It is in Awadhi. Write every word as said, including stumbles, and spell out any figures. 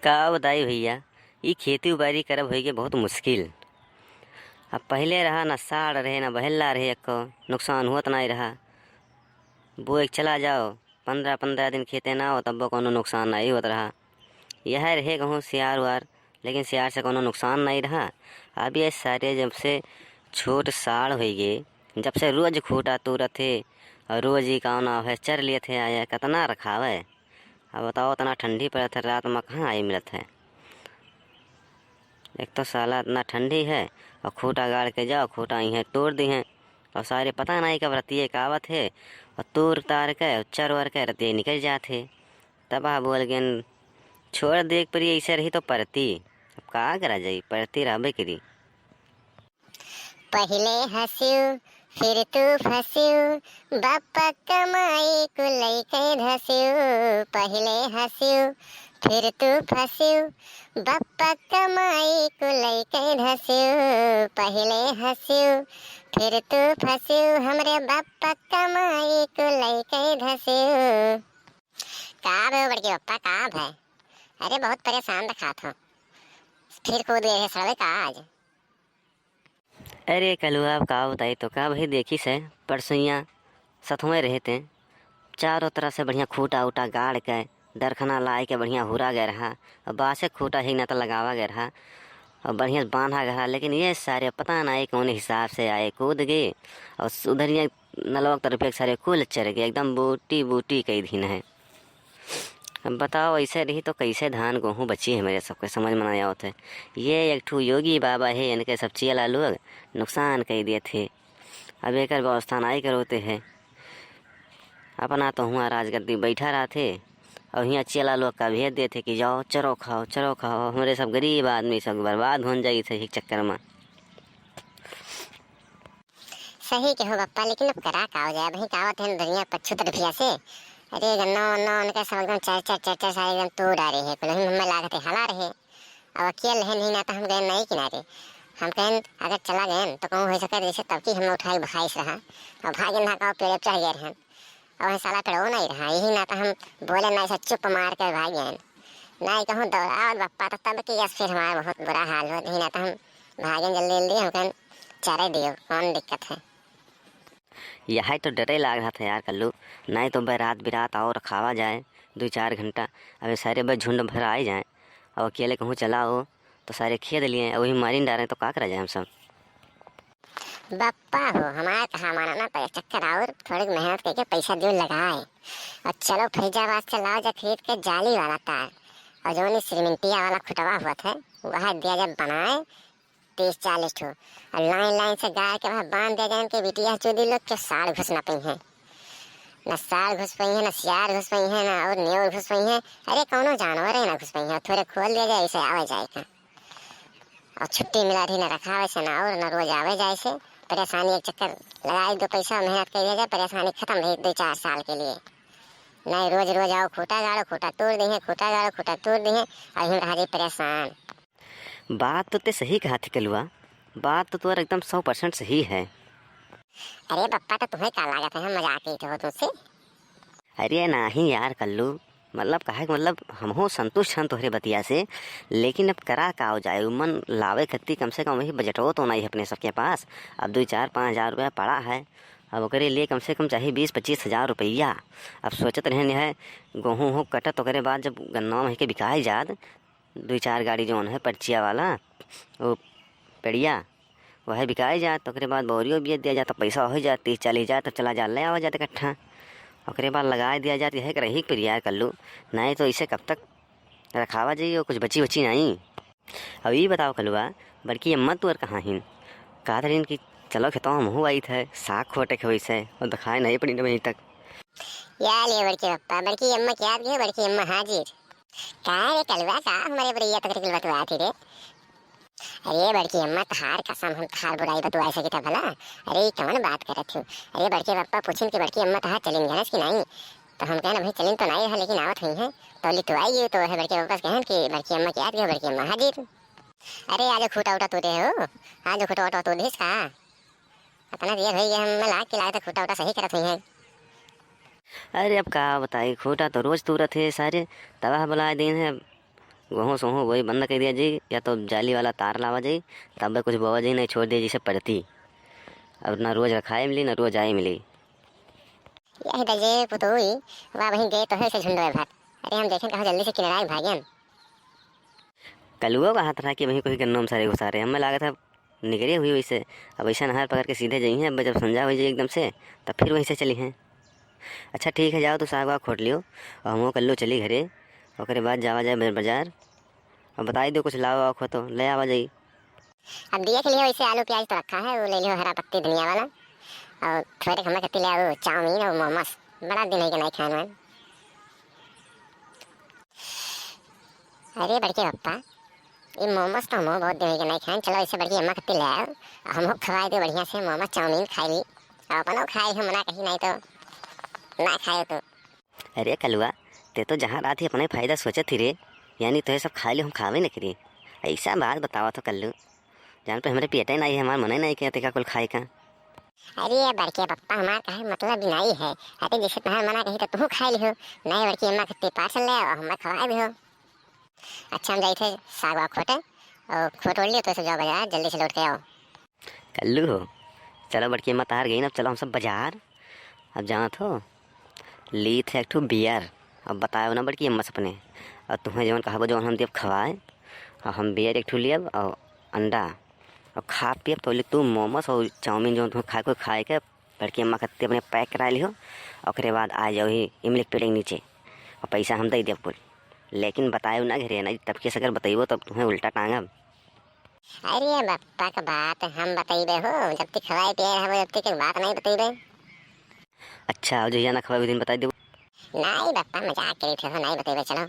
का बताई भइया, ई खेती उबारी करब होइगे बहुत मुस्किल। अब पहिले रहा, न साँड़ रहे, न बहेल्ला रहे, एक्को नुकसान होत नाहीं रहा। बोए के चला जाओ, पन्द्रह पन्द्रह दिन खेते न आओ, तब्बो कउनो नुकसान नाहीं होत रहा। यह रहे कहूँ सियार उआर, लेकिन सियार से कउनो नुकसान नाहीं रहा। अब ये सारे जब से छोट साँड़ होइगे, जब से रोज खूँटा तूरत हे अउर रोज ई का नाव है चर लेत हे आए, कतना रखावे। अब बताओ, इतना ठंडी पड़त है, रात में कहाँ आए मिलत है। एक तो साला इतना ठंडी है अउर खूँटा गाड़ के जाओ, खूँटा इहें तूर दिहें अउर सारे पता नाहीं कब रतिये का आवत है अउर तूर तार के अउर चर वर के रतिये निकल जात है। तब आ बोल गेन, छोड़ देक परी, ऐसे रही तो परती। अब का करा जाई, परती रहबे करी। पहिले हँसिउ, फिर तू फँसिउ, बप्पा कमाई कुल लइके धँसिउ। पहिले हँसिउ, फिर तू फँसिउ, बप्पा कमाई कुल लइके धँसिउ। पहिले हँसिउ, फिर तू फँसिउ, हमरे बप्पा कमाई कुल लइके धँसिउ। का भे बड़के बप्पा, का भे? अरे बहुत परेशान देखात हो, फिर कूद गए है सड़वे का आज? अरे कलुआ, अब का बताई तो का भाई, देखी से परसुइया सथवे रहे ते, चारों तरफ से बढ़िया खूँटा उटा गाड़ के, दरखना लाए के बढ़िया हुरा गए रहा, अउर बासे खूँटा ही ना तो लगावा गए रहा, अउर बढ़िया से बांधा गए रहा, लेकिन ये सारे पता नाहीं कौन हिसाब से आए कूद गए, अउर उधर ये नलवा के तरफ एक सारे कुल चर गए, एकदम बूटी बूटी कई दिन है। अब बताओ, ऐसे रही तो कैसे धान गेहूँ बची है, मेरे सबके समझ में ना आवत है। ये एक ठो योगी बाबा है, इनके सब चेला लोग नुकसान कई देत है। अब एकर व्यवस्था नाहीं करोते है। अपना तो हुआँ राजगद्दी बैठा रहत है अउर हियाँ चेला लोग का भेज देत है कि जाओ चरो खाओ, चरो खाओ। हमरे सब गरीब आदमी सब बर्बाद होन जाइत है एक चक्कर में। सही कहो बप्पा, लेकिन अब करा का हो जाए, अबहीं का आवत है दुनिया पच्छू तरफिया से। अरे गन्ना वन्ना उनका सब एकदम चर चर चर चर सारे एकदम तोड़ डारे है, कुल हमें लागत है हला रहे। अब अकेल है नहीं ना तो हम गए नहीं किनारे। हम कहें अगर चला गए तो कहूँ हो सके जैसे तब की हम उठाई भाईस रहा और भागे ना का पेड़ पे चढ़ गए रहन। अब वही साला पेड़ो नहीं रहा, यही ना तो हम बोले नहीं से चुप मार के भाग गए। नहीं कहूँ दौड़ावत बप्पा तो तब की यस फिर हमारा बहुत बुरा हाल हो, यही ना तो हम भागे जल्दी जल्दी, हम कहें चरे दियो, कौन दिक्कत है। यही तो डरे लाग रहा था यार कल्लू, नहीं तो बे रात बिरात आओ रखावा जाए दो चार घंटा, अबे सारे बे झुंड भर आए जाए, अब अकेले कहूँ चला हो तो सारे खेद लिए, वही मारिन डारे तो का करा जाए हम सब। बप्पा हो, हमार कहा माना ना, पर चक्कर और थोड़ी मेहनत करके पैसा दियो लगाए और चलो फैजाबाद से लाओ जा खरीद के जाली वाला तार और जो नहीं सिरमिंटिया वाला खुटवा हुआ था वह दिया जाए बनाए तीस चालीस ठो और लाइन लाइन से गाय के वहाँ बांध दिया जाए कि बिटिया चोदी लोग के साड़ घुस ना पई हैं। न सार घुस पई है, न सियार घुस पई है, न और नेउर घुस पई है। अरे कौनो जानवर है ना घुस पई है, थोड़े खोल दिया जाए, ऐसे आवे जाए का। और छुट्टी मिला रही, न रखावे से, न और न रोज आवे जाए से। परेशानी एक चक्कर लगाई, दो पैसा मेहनत कर दिया जाए, परेशानी खत्म रही दो चार साल के लिए। नहीं रोज रोज आओ, खूटा गाड़ो, खूटा तोड़ दी है, खूटा गाड़ो, खूटा तोड़ दी है, और हम रह जाए परेशान। बात तो ते सही कहा थी कलुआ, बात तो तोर एकदम सौ परसेंट सही है। अरे पप्पा, तो तुम्हें का लागत है, हम मजाक ही तो हो तुमसे। अरे नाही यार कल्लू, मतलब काहे के मतलब हमहू संतुष्ट हन तोहरे बतिया से, लेकिन अब करा का हो जाए, उमन लावे खत्ती कम से कम वही बजटो तो नहीं है अपने सबके पास। अब दो चार पाँच हजार रुपया पड़ा है, अब ओकरे लिए कम से कम चाही बीस पच्चीस हजार रुपया। अब सोचत रहन है, गेहूँ हो कटत, ओकरे बाद जब गन्ना में के बिकाए जात, दो चार गाड़ी जौन है पर्चिया वाला, वो पेड़िया, वह बिकाए जात, ओकरे बाद बोरियो बेच दिया जात, तो पैसा हो जात तीस चालीस हजार, तो चला जा ले आवा जात इकट्ठा। ओकरे बाद लगाए दिया जात, यह रही के परियार कल्लू, नहीं तो इसे कब तक रखावा जाई और कुछ बची बची नहीं। अब ये बताओ कलुआ, बड़की अम्मा तोर कहाँ हिन? कहा था कि चलो खेतों हमहू आई थे, साग खोटे के वैसे, और दिखाए नहीं पड़ी ना वहीं तक। या ले बड़के पप्पा, बड़की अम्मा के याद गए, बड़की अम्मा हाजिर। का रे कलुआ, का हमारे बड़ैया तक के बतवा थी रे? अरे बड़की अम्मा, तहार कसम, हम तहार बुराई बतवा सकी था भला? अरे ई कौन बात करत हो? अरे बड़के पप्पा पूछिन कि बड़की अम्मा तहार चलिन गनस कि नहीं? तो हम कहन भाई चलिन तो नहीं है, लेकिन आवत हुई है। तो ली तो आई गई, तो है बड़के पप्पा से कहन कि बड़की अम्मा के याद गए, बड़की अम्मा हाजिर। अरे आज खूटा उटा तू दे हो? आज खूटा उटा तू दिस का? इतना देर हो गया, हम लाग के लागत खूटा उटा सही करत हुई है। अरे अब का बताई, खूटा तो रोज तूरत है सारे, तबाह बुलाए दिन है। वहूँ सोहूँ वही बंद कर दिया जी, या तो जाली वाला तार लावा जी, तब कुछ बोवा जी, नहीं छोड़ दिया जैसे परती। अब ना रोज रखाए मिली, ना रोज आए मिली। यही दजे पुतोई, वाह वहीं गए तो है से झुंडवे भर। अरे हम देखें कहाँ जल्दी से किनारा भागेन। कलुओ का हाथ रहा कि वहीं कोई गन्नों में सारे घुसा रहे, हमें लागत है निकरे हुई वैसे। अब ऐसा नहर पकड़ के सीधे जाई हैं, अब जब संझा हो जाए एकदम से, तब फिर वहीं से चली हैं। अच्छा ठीक है, जाओ तो साग वाग खोट लियो, और हमहू कल्लू चली घरे। ओकरे बाद जावा जाए बाजार, और बताई दो कुछ लावा वावा खो तो ले आवा जाई। अब देख लियो, इसे आलू प्याज तो रखा है, वो ले लियो हरा पत्ती धनिया वाला, और थोड़े हमें कत्ती ले आओ चाउमीन और मोमोस, बड़ा दिन है कि नहीं खाए में। अरे बड़के पप्पा, ये मोमोस तो हम बहुत दिन के नहीं खाएं। चलो इसे बड़की अम्मा कत्ती ले आओ, हम खवाए दे बढ़िया से मोमोस चाउमीन खाई ली, और अपनो खाए हो मना कही नहीं तो ना खाए तो। अरे कलुआ, ते तो जहाँ रात ही अपने फायदा सोचत ही रे, यानी तो ये सब खाए ली हम खावे न करी। ऐसा बात बतावा तो कल्लू, जान पे हमरे पेटे नहीं है, हमार मने नहीं किया तेका कुल खाए का। अरे बड़के पप्पा, हमार कहे मतलब भी नहीं है। अरे जैसे तुम्हार मना कही तो तू खाए लिहो, नहीं बड़की अम्मा कत्ती पार्सल ले आओ, हमें खवाए भी हो। अच्छा हम जाई थे साग वाग खोटे, और खोट ओढ़ लियो तो से जाओ बाजार, जल्दी से लौट के आओ। कल्लू हो, चलो बड़की अम्मा तार गई ना, अब चलो हम सब बाजार। अब जाना थो ली थे एक ठो बियर, अब बताओ ना बड़की अम्मा से अपने, और तुम्हें जौन कहबो जौन हम देब खवाए, और हम बियर एक ठो लियब और अंडा, और खा पियब तो तू मोमोस और चाउमीन जौन तुम्हें खाए को खाए के बड़की अम्मा खातिर अपने पैक करा लिहो, ओकरे बाद आ जाओ ही इमली के पेड़ के नीचे, और पैसा हम दे देब कुल, लेकिन बतायो ना घरे ना, तब के अगर बतैबो तब तुम्हें उल्टा टांगब। अरे बप्पा का बात हम बतैबे हो, जब तक खवाए पिए रहबो जब तक बात नहीं बतैबे। अच्छा, और जहिया ना खवाए दिन बताई देबो। नहीं बप्पा, मजाक करे थे हो, नहीं बतैबे, चलो।